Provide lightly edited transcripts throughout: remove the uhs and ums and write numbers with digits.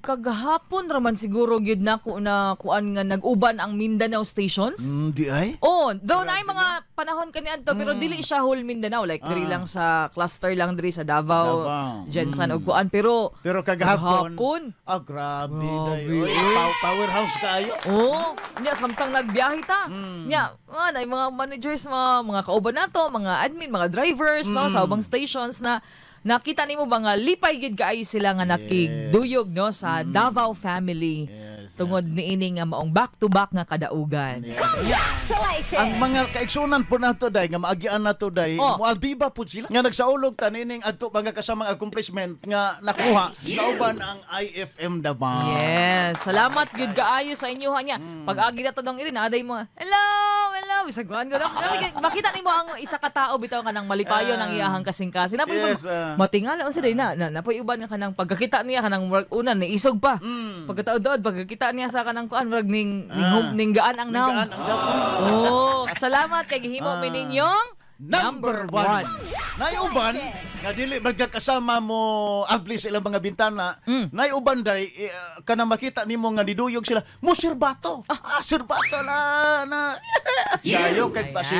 Kagahapon raman siguro gyud nako na kuan nga nag-uban ang Mindanao stations. Di ay? Oh, though naay mga panahon kaniadto, pero dili siya whole Mindanao, like diri lang sa cluster lang diri sa Davao, Davao. GenSan ug kuan, pero Pero kagahapon, kagahapon. Ah, grabe, Grabe, day. Oy, eh. Powerhouse kaayo. Oh, nya samtang nagbiyahe ta. Nya, mga na mga managers, mga kauban nato, mga admin, mga drivers, no, sa ubang stations na nakita nimo ba nga lipay gid kaayo sila nga nakigduyog, no, sa Davao family tungod niini nga maong back to back nga kadaugan. Ang mga kaigsunan po nato day nga maagian nato day, moabiba po sila nga nagsaulog ta nining adto mga kasamang accomplishment nga nakuha kauban ang IFM Davao. Yes, salamat gyud kaayo sa inyo ha niya. Pag agi na to dong irin, aday mo, "Hello, hello." Bisag kuan ko. Makita nimo ang isa ka tao bitaw kanang malipayon ang iyahang kasing-kasing. Napoy matingala unsa day na napoy uban nga kanang pagkakita niya kanang murag una ni isog pa. Pagkataod-taod pagkakita niya sa kanang kuan, murag ning gaan ang nawong. Ning gaan ang nawong. Oh, salamat kay gihimo mi ninyong number one. Naiuban nga dili magkakasama mo abli sa ilang mga bintana. Naiuban day eh, kana makita nimo nga niduyog sila mo sirbato. Ah, sirbato na na. Dayo kay pa si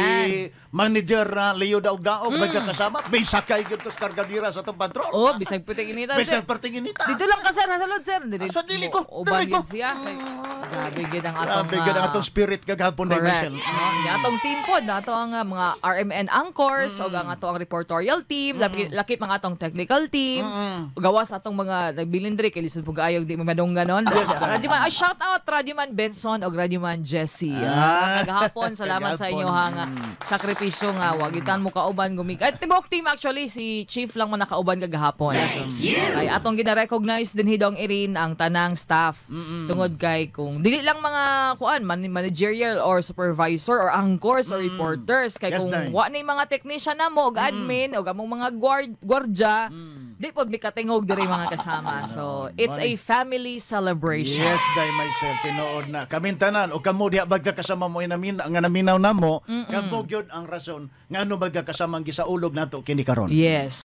manager na Leo Daog-Daog magkakasama. May sakay gyud to sa kargadira sa atong patrol. Oh, bisag puting inita, Bisag sir. perting inita. Dito lang ka, sir, nasa lod, sir. Dili, Ah, so dili ko, uban dili ko. yun siya. Kay, grabe gid ang atong Grabe gid ang atong spirit kagahapon day, Correct. Michelle. No? Yung atong team po, na ato ang mga RMN anchors, o ang ato ang reportorial team, lakip ang atong technical team, gawas atong mga nagbilin diri kay lisod po kaayo di mamadong ganon. Radyoman, shout out Radyoman Benson o Radyoman Jesse. Ah, kagahapon, salamat sa inyo Kagahapon. Ha nga sakripisyo nga wagitan mo kauban gumik. At tibuok team actually, si Chief lang man nakauban kagahapon. Kay atong gina-recognize din hidong Irin ang tanang staff tungod kay kung dili lang mga kuan man, managerial or supervisor or anchors or reporters, kay Yes, kung Day. wa ni mga technician na mo og admin og among mga guard gwardya, di pod mi katingog diri, mga kasama. So it's a family celebration. Yes, day myself, tinuod na. Kaming tanan o kamo diha magkakasama mo inamin nga naminaw namo, kamo gyud ang rason ngano magkakasama ang gisaulog nato kini karon. Yes.